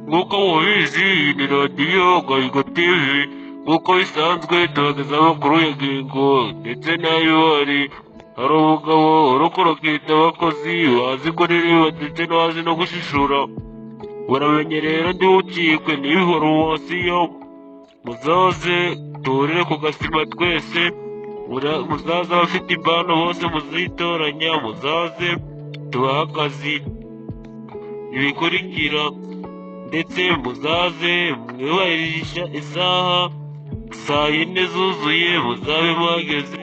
Nk'uko mubizi, iyi ni radiyo Gahigo TV. Nk'uko bisanzwe tubagezaho amakuru ya ngingo ndetse n'ay'ibari. Hari umugabo uri kurokita abakozi bazi kuririmba ndetse n'abazi no gushishura. Muramenye rero ntiwucikwe n'iyi poromosiyo, muzaze duhurire ku gasima twese, muzaze abafite impano bose muzitoranya, muzaze tubahe akazi. Ibikurikira ndetse muzaze mwubahirisha isaha, saa yine zuzuye muzabe muhageze.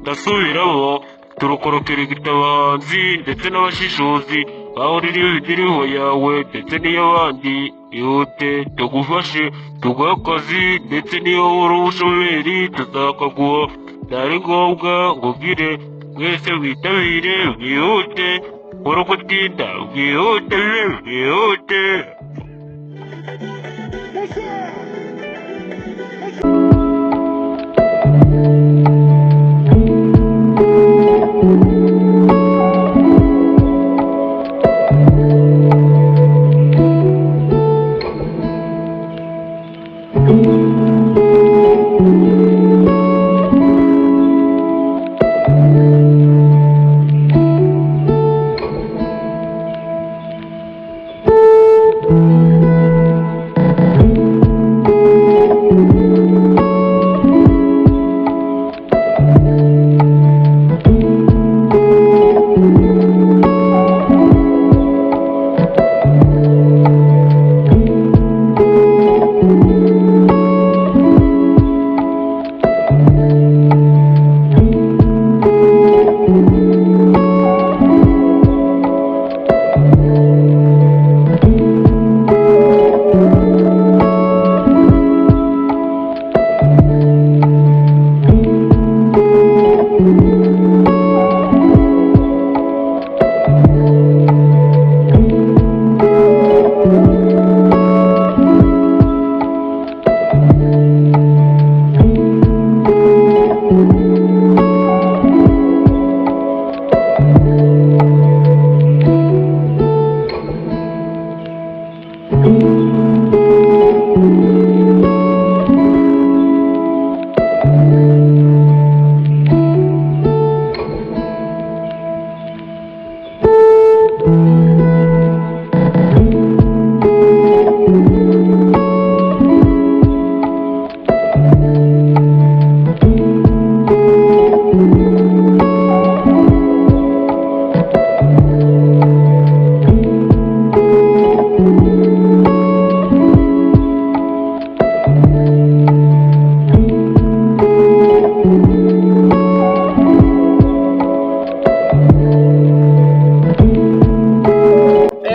Ndasubiramo, turukorokera abahanzi ndetse n'abashishozi, aho uririmba indirimbo yawe ndetse n'iy'abandi, ihute tugufashe tuguhe akazi, ndetse n'iyo uri umushomeri tuzakaguha. Ntari ngombwa ngo ugire, mwese mwitabire, mwihute, nkore gutinda, mwihute, mwihute.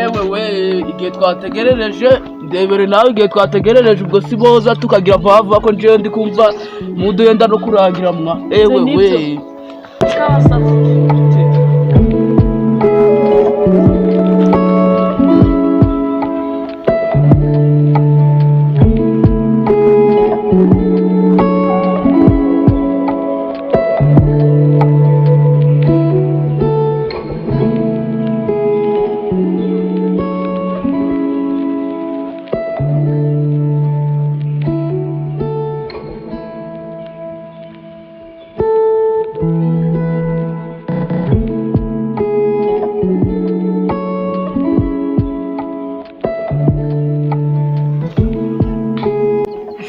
Ewe we, igihe twategerereje, ndebere nawe igihe twategerereje, ubwo si boza tukagira vuba vuba ko njyewe ndi kumva mudu yenda no kurangira mwa. Ewe we.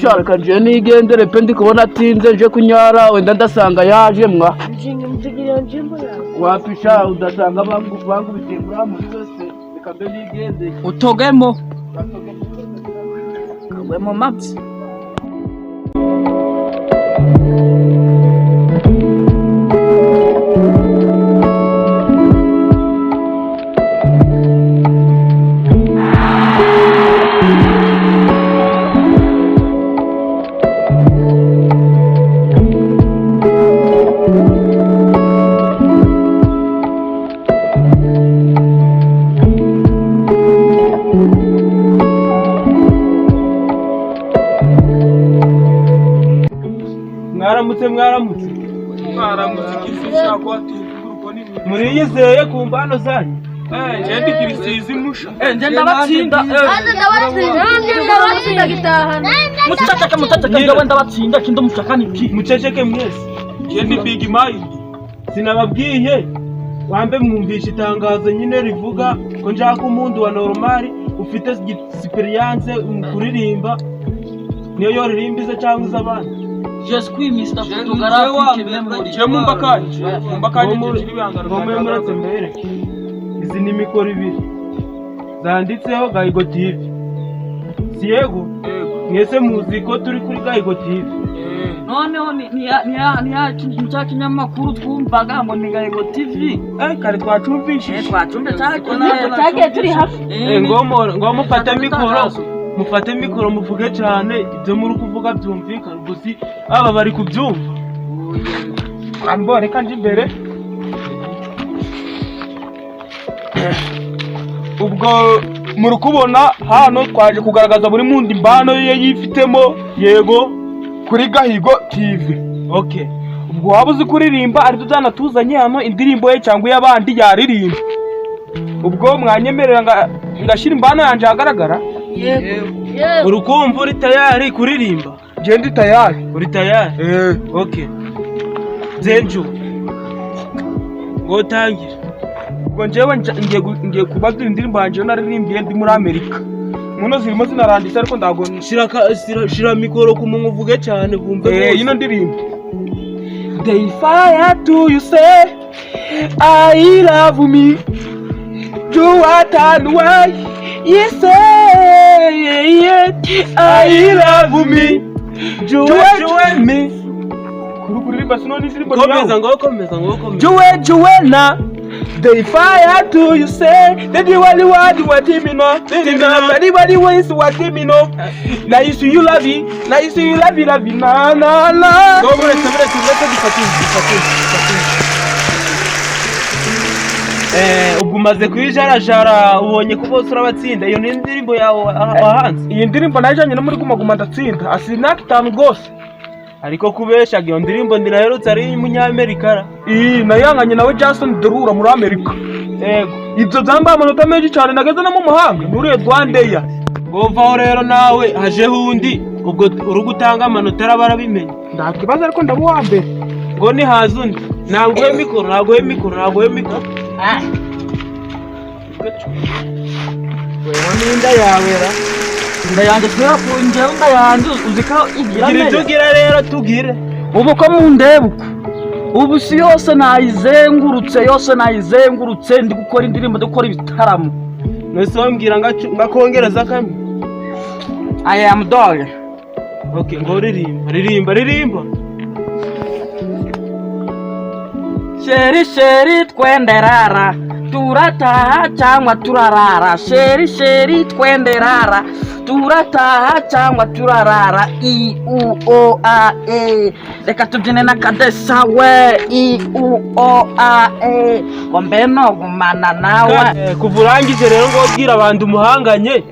Sharika njyewe nigendere pe, ndi kubona atinze, nje kunyara wenda ndasanga yaje mwa. Wapisha udasanga bangubitiye muri muri wese, reka mbe nigendeye. Utogemo kagwe mu mabyi. Mwaramutse. Mwaramutse ikizi ushaka watuvuga ni Muriyizeye ku mbano zanyu? Eh, ndi kirisizi musha. Nje ndabatsinda. Nanjye ndabatsinda, nanjye ndabatsinda gitahana. Muceceke, muceceke, njyewe ndabatsinda kindi mushaka ni iki? Muceceke mwese. Ndi big mind. Sinababwiye wambe mwumvisha itangazo nyine rivuga ko nshaka umuntu wa normal ufite experience mu kuririmba, niyo yoririmbiza cyangwa iz'abandi. Je suis Mr Photographic Memory. Je mumba kanje. Mumba kanje kiri bihangano. Ngo mube muretse mbere, izi ni mikoro ibiri zanditseho Gahigo TV, si yego? Mwese muzi ko turi kuri Gahigo TV. Noneho ni cya kinyamakuru twumvaga ngo ni Gahigo TV. Eh, kare twacumvishije. Twacumbe cya. Twagiye turi hafi. Eh, ngo mufate mikoro, mufate mikoro muvuge cyane, ibyo muri kuvuga byumvikana. Gusa aba bari kubyumva. Ambo reka nje imbere. Ubwo muri kubona hano twaje kugaragaza buri mundi imbano ye yifitemo, yego, kuri Gahigo TV. Okay. Ubwo waba uzi kuririmba aribyo byanatuzanye hano, indirimbo ye cyangwa iy'abandi yaririmba. Ubwo mwanyemerera ngashyira imbano yanjye ahagaragara? Yego. Urukumva uri tayari kuririmba? Njye ndi tayari. Uri tayari? Eh. Okay, zenju ngo tangire. Ubwo njyewe ngiye kubabwira indirimbo yanjye yo naririmbiye ndi muri Amerika. Muno zirimo zinaranditse ariko ndago. Shira mikoro ku munwa uvuge cyane bumve Eh, bose. ino ndirimbo. They fire to you say I love me. Do what and why you say I love me. Do what me. Kuri kuririmba sino ni indirimbo. Komeza ngo komeza ngo komeza. Jue Juena. They fire to you say that you only want what him know. Anybody wants what him know. Now you see you love it. Now you see you love it, love it. Na na na. Ngo muretse, muretse, muretse, dufatire, dufatire, dufatire. Eh, ubwo umaze kuyijarajara ubonye ko bose urabatsinda. Iyo ni indirimbo yawe wahanze? Iyi ndirimbo nayijanye no muri Guma Guma ndatsinda. Asi imyaka 5 rwose. Ariko kubeshaga, iyo ndirimbo ndiraherutse ari iy'umunyamerika ra. Iyi nayanganye nawe Jason Derulo muri Amerika. Yego. Ibyo byambaye amanota menshi cyane, nageze no mu mahanga nuriye Rwandeya. Ngo vaho rero nawe hajeho undi, ubwo uri gutanga amanota araba arabimenya. Nta kibazo ariko ndaba uwa mbere. Ngo nihaza undi, ntabwo mikoro, ntabwo mikoro, ntabwo mikoro. Wewe n'inda yawe ra. Inda yanjye kubera ko njyewe inda yanjye uzi ko igira Gira ibyo amenyo. ugira rero tugire. Ubu ko mundeba uku, ubu si yose nayizengurutse, yose nayizengurutse, ndi gukora indirimbo, ndi gukora ibitaramo. Nese wambwira ngakongereza kamwe. I am dog. Okay, ngo ririmba, ririmba, ririmba. Chéri chéri twende rara, turataha cyangwa turarara. Chéri chéri twende rara, turataha cyangwa turarara. I U O A E, reka tubyine n'akadesa we. I U O A E, ngo mbe nogumana nawe. Eh, kuva urangije rero ngo ubwira abantu umuhanganye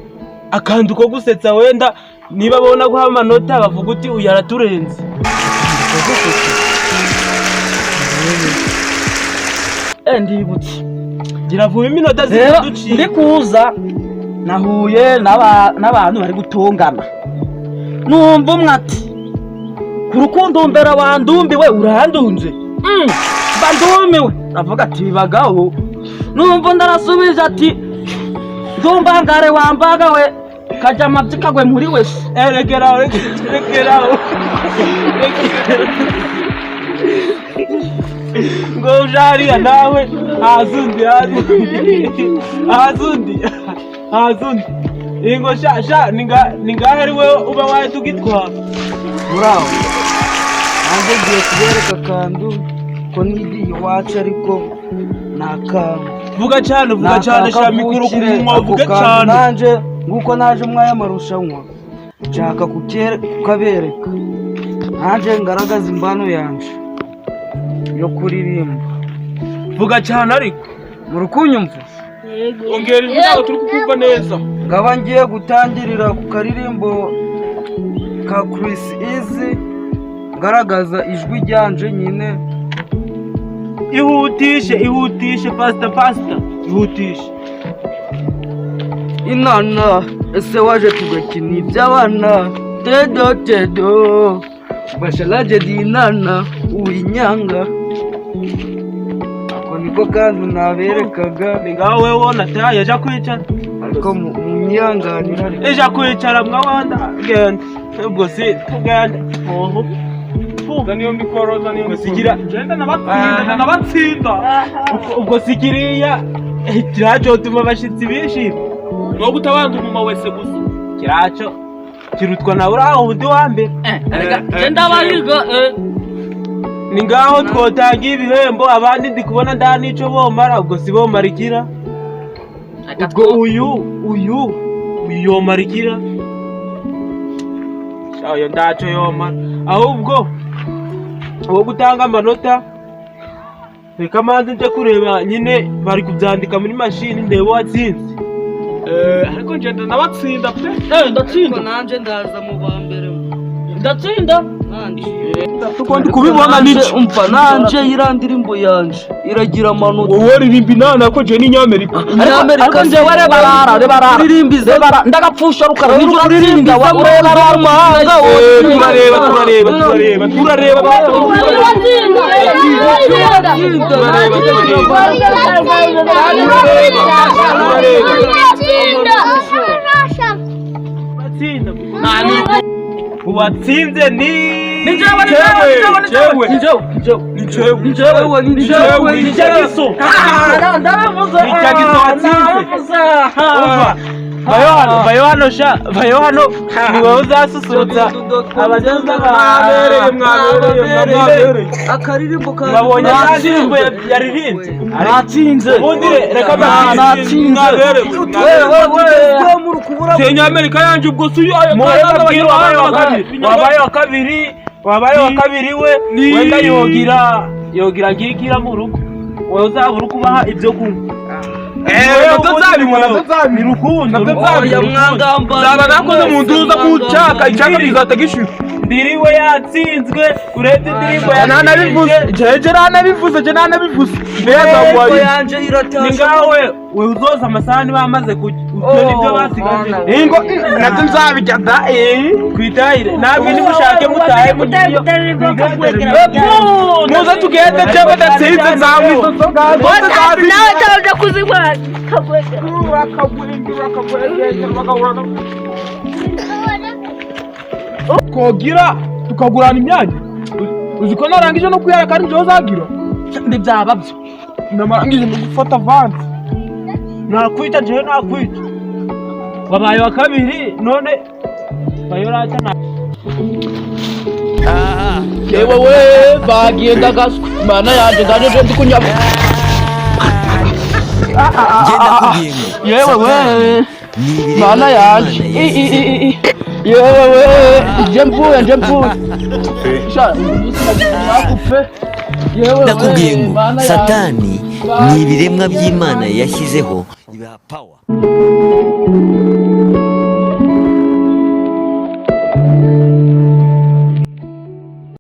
akantu ko gusetsa, wenda niba babona guha amanota bavuga uti uyu araturenze. Eh, ndibutse. Gira vuba iminota Rero zikuduciye. ndi kuza nahuye n'abantu bari gutongana, numva umwe ati ku rukundo mbera wandumbiwe urandunze. Mba ndumiwe, aravuga ati bibagaho. Numva undi arasubije ati ndumbangare wambaga we kajya amabyi kagwe muri wese. Eh, rekeraho, rekeraho. Ngo ujariya nawe hazundi, hazundi, hazundi, hazundi. Ingo sha sha ningahe ari wowe uba wahita ugitwara. Muraho, nanjye ngiye kubereka akantu ko nigiye iwacu ariko ni akantu. Vuga cyane, vuga cyane, shira mikoro ku munwa uvuge cyane. Nanjye nguko naje mwaya marushanwa nshaka kukabereka, nanjye ngaragaza imbano yanjye yo kuririmba. Vuga cyane ariko. Muri kunyumva? Ongera ijwi, ntabwo turi kukumva neza. Ngaba ngiye gutangirira ku karirimbo ka Chris Easy. Ngaragaza ijwi ryanje nyine. Ihutishe, ihutishe, faster, faster, ihutishe. Inana, ese waje tugakina iby'abana? Tedo tedo basharaje di inana uwinyanga. Ako niko kandi naberekaga. Ni ngaho wewe wona taye, eja kwicara. Ariko munyihanganira ariko. Eja kwicara mwawanda, genda. Ubwo si tugenda oho. Zana iyo mikoro, zana iyo Ubwo mikoro. sigira Ngenda nabatsinda, nabatsinda. Ubwo sikiriya kiraco tuma abashitsi bishima. No gutabanza umuma wese gusa. Kiraco kirutwa na uraho undi wa mbere. Genda bahiga. Ni ngaho twotangiye ibihembo, abandi ndi kubona nda nico bomara. Ubwo si bomara ikira? Ubwo uyu yomara ikira? Shayo ndaco yomara. Ahubwo uwo gutanga amanota, reka manze nje kureba nyine bari kubyandika muri mashini, ndebe uwatsinze. Ariko ngenda nabatsinda pe. Ndatsinda. Nanje ndaza mu ba mbere. Ndatsinda. Nanje Uko ndi kubibona nico. Umva, nanje iriya ndirimbo yanje iragira amanota. Wowe ririmba inana ko je n'inyamerika. Ariko njyewe reba rara, reba rara. Uririmbiza. Reba rara, ndagapfusha rukara Uri nijoro. kuririmbiza Uratsinda mu ureba rara. mahanga. Turareba, turareba, turareba, turareba. Uwatsinda, uwatsinze ni Ni njyewe, ni njyewe, ni njyewe, ni njyewe, ni njyewe, Ni jewe, ni jewe, ni jewe, ni Jagiso. Ndabivuze. Ni Jagiso watsinze. Ndabivuze. Umva, vayo hano, vayo hano sha, vayo hano, ni wowe uzasusurutsa abageze. Mwabereye, mwabereye, mwabereye. Akaririmbo ka Mwabonye ya ndirimbo yaririmbye? Natsinze. Ubundi reka Natsinze. Mwabereye. Tugezweho muri kubura. Senyamerika yanje ubwo si uyu. Muhore babwire wabaye wa kabiri, wabaye wa kabiri, wabaye wa kabiri we wenda yogira ngikira mu rugo, wowe uzabura uko ubaha ibyo kunywa. Nabyo nzabibona, nabyo nzabibona. Ni rukundo. Nabyo Rukundo. Oya, mwangamba. Nzaba nakoze mu nduza kucaka icaka bizata gishyura. Ndiriwe yatsinzwe urebye indirimbo. Nanabivuze jeje, nanabivuze je, nanabivuze mbere. Indirimbo Yazaguhaye. yanje Ni iratashe. ngaho we uzoza amasahani bamaze kurya, ibyo nibyo basigaje. Ingo nabyo nzabijya da eh. Kwitahire namwe nimushake mutahe mugiye. Muze tugende, jewe ndatsinze, nzanywa izo nzoga zose nzabijya. Nawe utaza kuzinywa. Twogira tukagurana imyanya, uzi ko narangije no kuyara kandi njyewe uzagira. Ntibyaba byo. Namarangije no gufata avansi. Nakwita njyewe, nakwita wabaye wa kabiri none bayorata na Yewe we, bagiye ndagaswe mana yanjye, ndaje nje ndi kunyama. Ndakubwiye ngo Yewe we, ni ibiremwa mana yanjye. Imana I, i, i, i. Yewe we, nje mvuye, nje mvuye. Sha, nakupfe. Yewe we, Ndakubwiye ngo mana yanjye. Satani ni ibiremwa by'Imana yashyizeho, ibaha power.